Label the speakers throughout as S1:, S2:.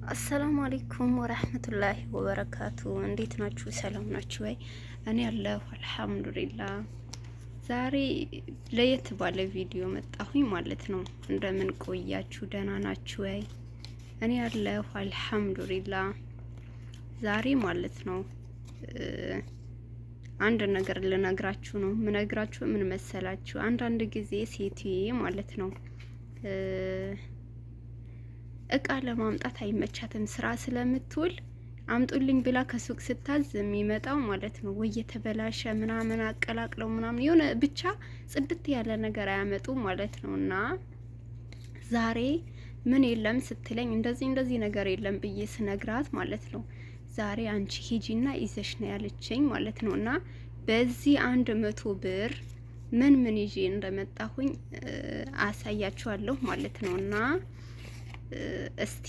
S1: السلام عليكم ورحمة الله وبركاته። እንዴት ናችሁ? ሰላም ናችሁ ወይ? እኔ ያለሁ الحمد لله። ዛሬ ለየት ባለ ቪዲዮ መጣሁኝ ማለት ነው። እንደምን ቆያችሁ? ደህና ናችሁ ወይ? እኔ ያለሁ الحمد لله። ዛሬ ማለት ነው አንድ ነገር ልነግራችሁ ነው። ምነግራችሁ ምን መሰላችሁ? አንዳንድ ጊዜ ሴትዬ ማለት ነው እቃ ለማምጣት አይመቻትም፣ ስራ ስለምትውል አምጡልኝ ብላ ከሱቅ ስታዝ የሚመጣው ማለት ነው ወይ የተበላሸ ምናምን አቀላቅለው ምናምን የሆነ ብቻ ጽድት ያለ ነገር አያመጡም ማለት ነው። እና ዛሬ ምን የለም ስትለኝ እንደዚህ እንደዚህ ነገር የለም ብዬ ስነግራት ማለት ነው ዛሬ አንቺ ሂጂና ይዘሽ ነው ያለችኝ ማለት ነው። እና በዚህ 100 ብር ምን ምን ይዤ እንደመጣሁኝ አሳያችኋለሁ ማለት ነው። እና እስቲ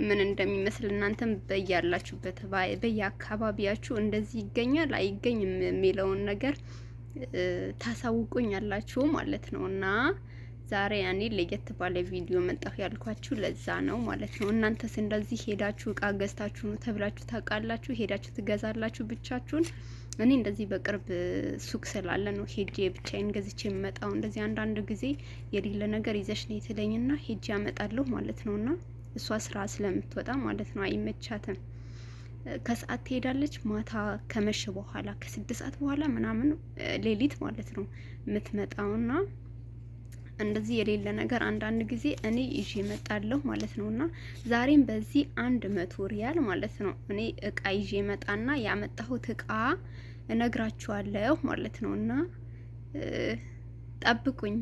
S1: ምን እንደሚመስል እናንተም በያላችሁበት በየአካባቢያችሁ እንደዚህ ይገኛል አይገኝም የሚለውን ነገር ታሳውቁኛላችሁ ማለት ነው። እና ዛሬ ያኔ ለየት ባለ ቪዲዮ መጣሁ ያልኳችሁ ለዛ ነው ማለት ነው። እናንተስ እንደዚህ ሄዳችሁ እቃ ገዝታችሁ ነው ተብላችሁ ታውቃላችሁ? ሄዳችሁ ትገዛላችሁ ብቻችሁን? እኔ እንደዚህ በቅርብ ሱቅ ስላለ ነው ሄጄ ብቻዬን ገዝቼ የምመጣው። እንደዚህ አንዳንድ ጊዜ የሌለ ነገር ይዘሽ ነይ ትለኝና ሄጄ አመጣለሁ ማለት ነውና እሷ ስራ ስለምትወጣ ማለት ነው አይመቻትም። ከሰዓት ትሄዳለች፣ ማታ ከመሸ በኋላ ከ6 ሰዓት በኋላ ምናምን ሌሊት ማለት ነው የምትመጣውና እንደዚህ የሌለ ነገር አንዳንድ ጊዜ እኔ ይዤ እመጣለሁ ማለት ነው። እና ዛሬም በዚህ 100 ሪያል ማለት ነው እኔ እቃ ይዤ እመጣና ያመጣሁት እቃ እነግራችኋለሁ ማለት ነው። እና ጠብቁኝ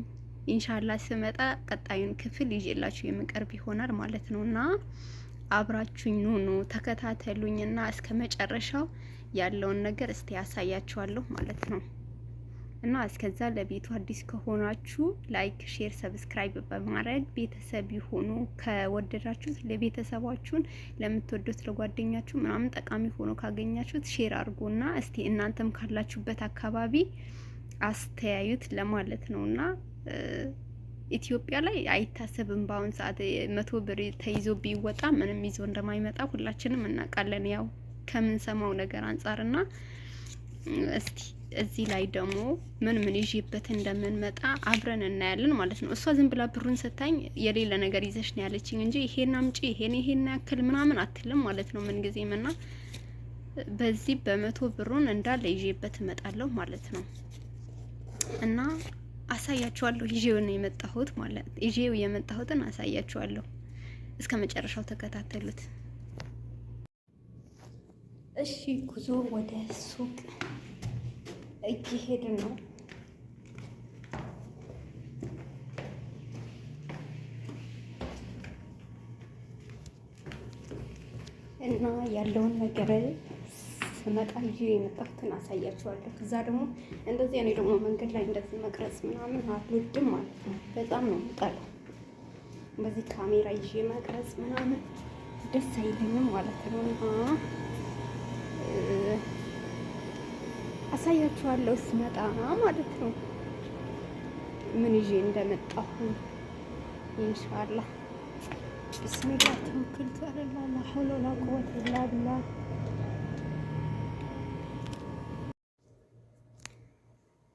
S1: إن شاء الله ስመጣ ቀጣዩን ክፍል ይዤላችሁ የምቀርብ ይሆናል ማለት ነው። እና አብራችሁኝ ኑኑ ተከታተሉኝና እስከ መጨረሻው ያለውን ነገር እስቲ ያሳያችኋለሁ ማለት ነው። እና እስከዛ ለቤቱ አዲስ ከሆናችሁ like፣ share፣ subscribe በማድረግ ቤተሰብ ይሁኑ። ከወደዳችሁት ለቤተሰባችሁን ለምትወዱት ለጓደኛችሁ ምናምን ጠቃሚ ሆኖ ካገኛችሁት share አድርጉና እስቲ እናንተም ካላችሁበት አካባቢ አስተያዩት ለማለት ነውና ኢትዮጵያ ላይ አይታሰብም። በአሁን ሰዓት 100 ብር ተይዞ ቢወጣ ምንም ይዞ እንደማይመጣ ሁላችንም እናውቃለን፣ ያው ከምንሰማው ነገር አንጻርና እስቲ እዚህ ላይ ደግሞ ምን ምን ይዤበት እንደምንመጣ አብረን እናያለን ማለት ነው። እሷ ዝም ብላ ብሩን ስታኝ የሌለ ነገር ይዘሽ ነው ያለችኝ እንጂ ይሄን አምጪ ይሄን ይሄን ያክል ምናምን አትልም ማለት ነው። ምን ጊዜም እና በዚህ በ100 ብሩን እንዳለ ይዤበት እመጣለሁ ማለት ነው እና አሳያችኋለሁ። ይዤው ነው የመጣሁት ማለት ይዤው የመጣሁትን አሳያችኋለሁ። እስከ መጨረሻው ተከታተሉት። እሺ ጉዞ ወደ ሱቅ እየሄድን ነው። እና ያለውን ነገር ስመጣ ይዤ የመጣሁትን አሳያችኋለሁ። እዛ ደግሞ እንደዚህ እኔ ደግሞ መንገድ ላይ እንደዚህ መቅረጽ ምናምን አልወድም ማለት ነው። በጣም ነው የምጠላው። በዚህ ካሜራ ይዤ መቅረጽ ምናምን ደስ አይለኝም ማለት ነው። እና አሳያችኋለሁ ስመጣ ማለት ነው ምን ይዤ እንደመጣሁ إن شاء الله። بسم الله توكلت على الله لا حول ولا قوة إلا بالله።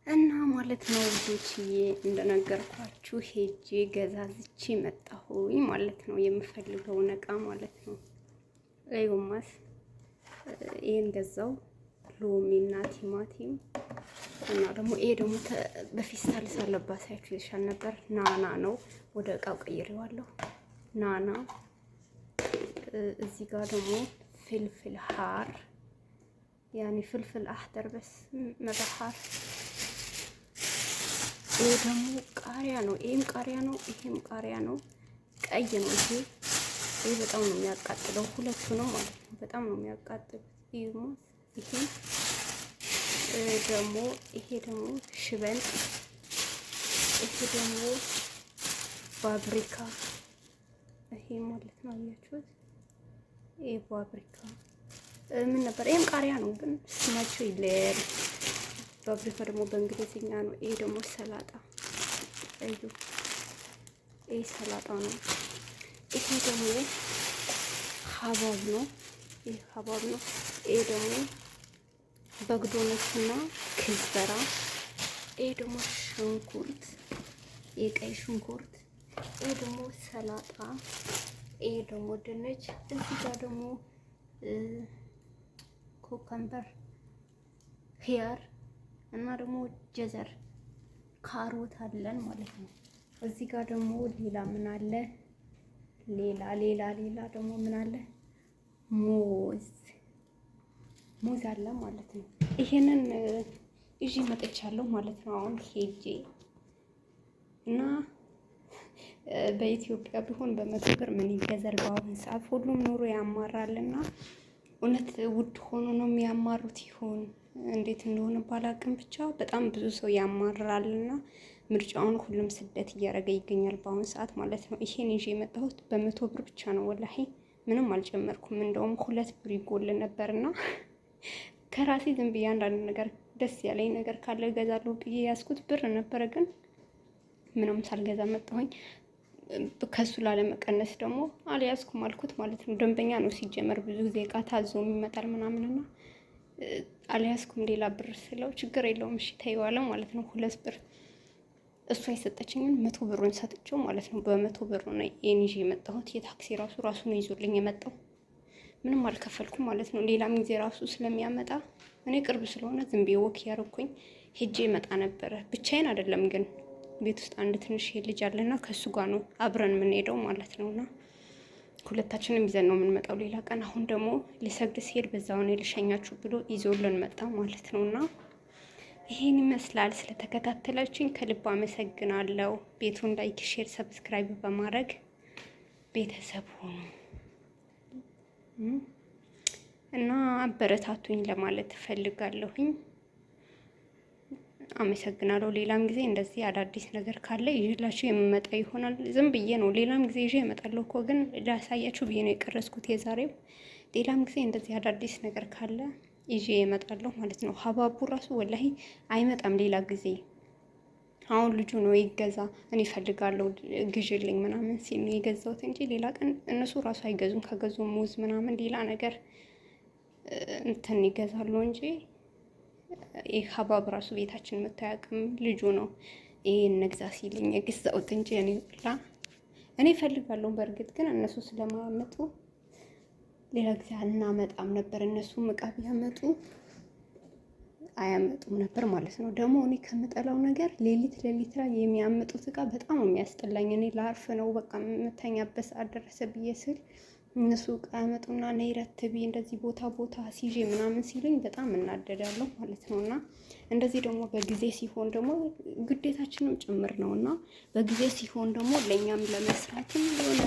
S1: እና ማለት ነው ልጆችዬ እንደነገርኳችሁ ሄጄ ገዛዝቼ መጣሁኝ ማለት ነው። የምፈልገውን እቃ ማለት ነው። እዩማስ ይሄን ገዛው ሎሚና ቲማቲም እና ደግሞ ይሄ ደግሞ በፌስታል ሳለባሳያችሁ ይሻል ነበር። ናና ነው ወደ እቃው ቀይሬዋለሁ። ናና እዚህ ጋር ደግሞ فلفل حار يعني فلفل أخضر بس مرة حار። ይሄ ደግሞ ቃሪያ ነው። ይሄም ቃሪያ ነው። ይሄም ቃሪያ ነው። ቀይ ነው ይሄ። ይሄ በጣም ነው የሚያቃጥለው። ሁለቱ ነው ማለት ነው። በጣም ነው የሚያቃጥሉት። ይሄ ደግሞ ይሄ ደግሞ شبنت፣ ይሄ ደግሞ ባብሪካ ይሄ ማለት ነው። አያችሁት? ይሄ ባብሪካ ምን ነበር? ይሄም ቃሪያ ነው፣ ግን ስማቸው ይለያል። ባብሪካ ደግሞ በእንግሊዝኛ ነው። ይሄ ደግሞ ሰላጣ እዩ፣ ይሄ ሰላጣ ነው። ይሄ ደግሞ ሀባብ ነው። ይህ ሀባብ ነው። ይሄ ደግሞ በግዶኖችና ክዝበራ። ይሄ ደግሞ ሽንኩርት፣ የቀይ ሽንኩርት። ይሄ ደግሞ ሰላጣ። ይሄ ደግሞ ድንች። እዚህ ጋር ደግሞ cucumber፣ ኪያር እና ደግሞ جزر ካሮት አለን ማለት ነው። እዚህ ጋር ደግሞ ሌላ ምን አለ? ሌላ ሌላ ሌላ ደግሞ ምን አለ? ሙዝ ሙዝ አለ ማለት ነው። ይሄንን ይዤ መጥቻለሁ ማለት ነው። አሁን ሄጄ እና በኢትዮጵያ ቢሆን በ100 ብር ምን ይገዛል? በአሁን ሰዓት ሁሉም ኑሮ ያማራልና እውነት ውድ ሆኖ ነው የሚያማሩት ይሆን እንዴት እንደሆነ ባላቅም ብቻ በጣም ብዙ ሰው ያማራልና ምርጫውን ሁሉም ስደት እያደረገ ይገኛል በአሁን ሰዓት ማለት ነው። ይሄን ይዤ የመጣሁት በ100 ብር ብቻ ነው። ወላሂ ምንም አልጨመርኩም። እንደውም 2 ብር ይጎል ነበርና ከራሴ ዝም ብዬ አንዳንድ ነገር ደስ ያለኝ ነገር ካለ እገዛለሁ ብዬ ያዝኩት ብር ነበረ፣ ግን ምንም ሳልገዛ መጣሁኝ። ከሱ ላለመቀነስ ደግሞ አልያዝኩም አልኩት ማለት ነው። ደንበኛ ነው ሲጀመር፣ ብዙ ጊዜ እቃ ታዞ የሚመጣል ምናምንና አልያዝኩም ሌላ ብር ስለው ችግር የለውም እሺ ተይዋለ ማለት ነው። 2 ብር እሷ የሰጠችኝን 100 ብሩን ሰጥቼው ማለት ነው። በ100 ብሩ ነው ይሄን ይዤ የመጣሁት። የታክሲ ራሱ ራሱ ነው ይዞልኝ የመጣው። ምንም አልከፈልኩም ማለት ነው። ሌላም ጊዜ ራሱ ስለሚያመጣ እኔ ቅርብ ስለሆነ ዝም ብዬ walk ያደረኩኝ ሄጄ እመጣ ነበረ። ብቻዬን አይደለም ግን ቤት ውስጥ አንድ ትንሽ ልጅ አለና ከእሱ ጋር ነው አብረን የምንሄደው ማለት ነውና ሁለታችንም ይዘን ነው የምንመጣው ሌላ ቀን። አሁን ደግሞ ሊሰግድ ሲሄድ በዛው ነው ልሸኛችሁ ብሎ ይዞልን መጣ ማለት ነውና ይሄን ይመስላል። ስለተከታተላችሁኝ ከልብ አመሰግናለሁ። ቤቱን like፣ share፣ subscribe በማድረግ ቤተሰብ ሆኑ እና አበረታቱኝ ለማለት እፈልጋለሁኝ። አመሰግናለሁ። ሌላም ጊዜ እንደዚህ አዳዲስ ነገር ካለ ይዤላችሁ የምመጣ ይሆናል። ዝም ብዬ ነው፣ ሌላም ጊዜ ይዤ እመጣለሁ እኮ ግን ላሳያችሁ ብዬ ነው የቀረጽኩት የዛሬው። ሌላም ጊዜ እንደዚህ አዳዲስ ነገር ካለ ይዤ እመጣለሁ ማለት ነው። ሀባቡ ራሱ ወላሂ አይመጣም ሌላ ጊዜ። አሁን ልጁ ነው ይገዛ እኔ እፈልጋለሁ ግዥልኝ ምናምን ሲል ነው የገዛሁት እንጂ ሌላ ቀን እነሱ ራሱ አይገዙም። ከገዙ ሙዝ ምናምን ሌላ ነገር እንትን ይገዛሉ እንጂ ይህ ሀባብ ራሱ ቤታችን መጥቶ አያውቅም። ልጁ ነው ይሄን ንግዛ ሲልኝ የገዛሁት እንጂ እኔ ብላ እኔ እፈልጋለሁ። በእርግጥ ግን እነሱ ስለማያመጡ ሌላ ጊዜ አናመጣም ነበር። እነሱም እቃ ቢያመጡ አያመጡም ነበር ማለት ነው። ደግሞ እኔ ከምጠላው ነገር ሌሊት ሌሊት ላይ የሚያመጡት እቃ በጣም ነው የሚያስጠላኝ። እኔ ላርፍ ነው በቃ የምተኛበት ሰዓት ደረሰ ብዬ ስል እነሱ እቃ ያመጡና ነይ ረትቢ እንደዚህ ቦታ ቦታ ሲዤ ምናምን ሲሉኝ በጣም እናደዳለሁ ማለት ነው። እና እንደዚህ ደግሞ በጊዜ ሲሆን ደግሞ ግዴታችንም ጭምር ነው እና በጊዜ ሲሆን ደግሞ ለእኛም ለመስራትም የሆነ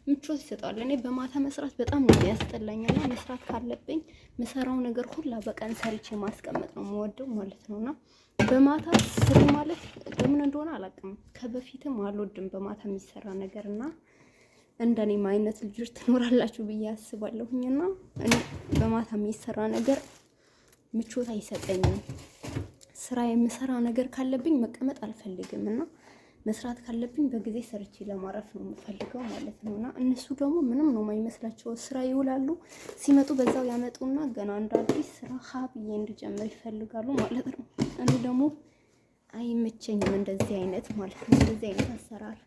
S1: ምቾት ይሰጠዋል። እኔ በማታ መስራት በጣም ነው የሚያስጠላኝ እና መስራት ካለብኝ ምሰራው ነገር ሁላ በቀን ሰርቼ ማስቀመጥ ነው የምወደው ማለት ነው። እና በማታ ስሪ ማለት ለምን እንደሆነ አላውቅም። ከበፊትም አልወድም በማታ የሚሰራ ነገር እና እንደኔም አይነት ልጆች ትኖራላችሁ ብዬ አስባለሁኝ። እና እኔ በማታ የሚሰራ ነገር ምቾት አይሰጠኝም። ስራ የምሰራ ነገር ካለብኝ መቀመጥ አልፈልግም እና መስራት ካለብኝ በጊዜ ሰርቼ ለማረፍ ነው የምፈልገው ማለት ነው። እና እነሱ ደግሞ ምንም ነው የማይመስላቸው፣ ስራ ይውላሉ። ሲመጡ በዛው ያመጡና ገና እንደ አዲስ ስራ ሀ ብዬ እንድጀምር ይፈልጋሉ ማለት ነው። እኔ ደግሞ አይመቸኝም እንደዚህ አይነት ማለት ነው፣ እንደዚህ አይነት አሰራር።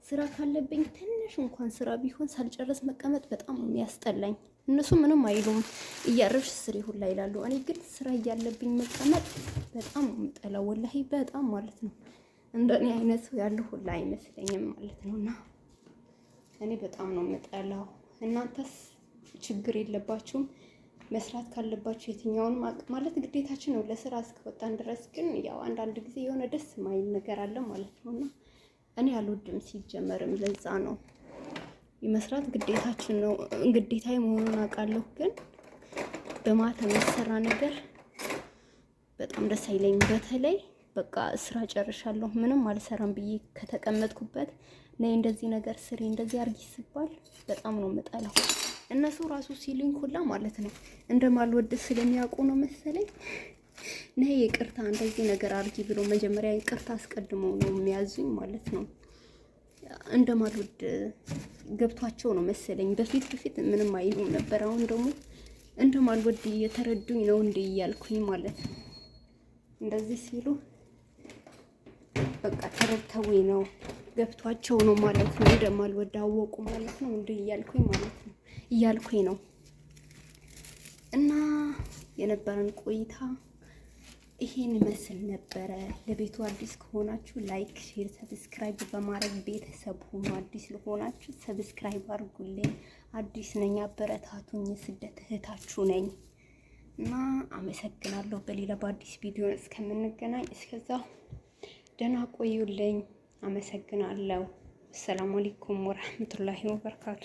S1: ስራ ካለብኝ ትንሽ እንኳን ስራ ቢሆን ሳልጨርስ መቀመጥ በጣም ነው የሚያስጠላኝ። እነሱ ምንም አይሉም፣ እያረፍሽ ስሪ ሁላ ይላሉ። እኔ ግን ስራ እያለብኝ መቀመጥ በጣም ነው የምጠላው፣ ወላሂ በጣም ማለት ነው። እንደኔ አይነት ሰው ያለ ሁላ አይመስለኝም ማለት ነው። እና እኔ በጣም ነው የምጠላው። እናንተስ ችግር የለባችሁም? መስራት ካለባችሁ የትኛውን ማለት ግዴታችን ነው ለስራ እስከወጣን ድረስ። ግን ያው አንዳንድ ጊዜ የሆነ ደስ የማይል ነገር አለ ማለት ነው። እና እኔ አልወድም ሲጀመርም፣ ለዛ ነው የመስራት ግዴታችን ነው፣ ግዴታ መሆኑን አውቃለሁ። ግን በማታ የሚሰራ ነገር በጣም ደስ አይለኝም። በተለይ በቃ ስራ ጨርሻለሁ ምንም አልሰራም ብዬ ከተቀመጥኩበት ነይ እንደዚህ ነገር ስሪ እንደዚህ አርጊ ስባል በጣም ነው የምጠላው። እነሱ ራሱ ሲሉኝ ሁላ ማለት ነው እንደማልወድ ስለሚያውቁ ነው መሰለኝ ነይ ይቅርታ እንደዚህ ነገር አርጊ ብሎ መጀመሪያ ይቅርታ አስቀድመው ነው የሚያዙኝ ማለት ነው። እንደማልወድ ገብቷቸው ነው መሰለኝ። በፊት በፊት ምንም አይሉም ነበር። አሁን ደግሞ እንደማልወድ እየተረዱኝ ነው እንዴ እያልኩኝ ማለት ነው። እንደዚህ ሲሉ በቃ ተረድተውኝ ነው ገብቷቸው ነው ማለት ነው። እንደማልወድ አወቁ ማለት ነው እንዴ እያልኩኝ ማለት ነው እያልኩኝ ነው። እና የነበረን ቆይታ ይሄን ይመስል ነበረ። ለቤቱ አዲስ ከሆናችሁ like፣ share፣ subscribe በማድረግ ቤተሰብ ሁኑ። አዲስ ለሆናችሁ subscribe አድርጉልኝ። አዲስ ነኝ፣ አበረታቱኝ። የስደት እህታችሁ ነኝ እና አመሰግናለሁ። በሌላ በአዲስ ቪዲዮ እስከምንገናኝ እስከዛ ደህና ቆዩልኝ። አመሰግናለሁ። አሰላሙ አለይኩም ወራህመቱላሂ ወበረካቱ።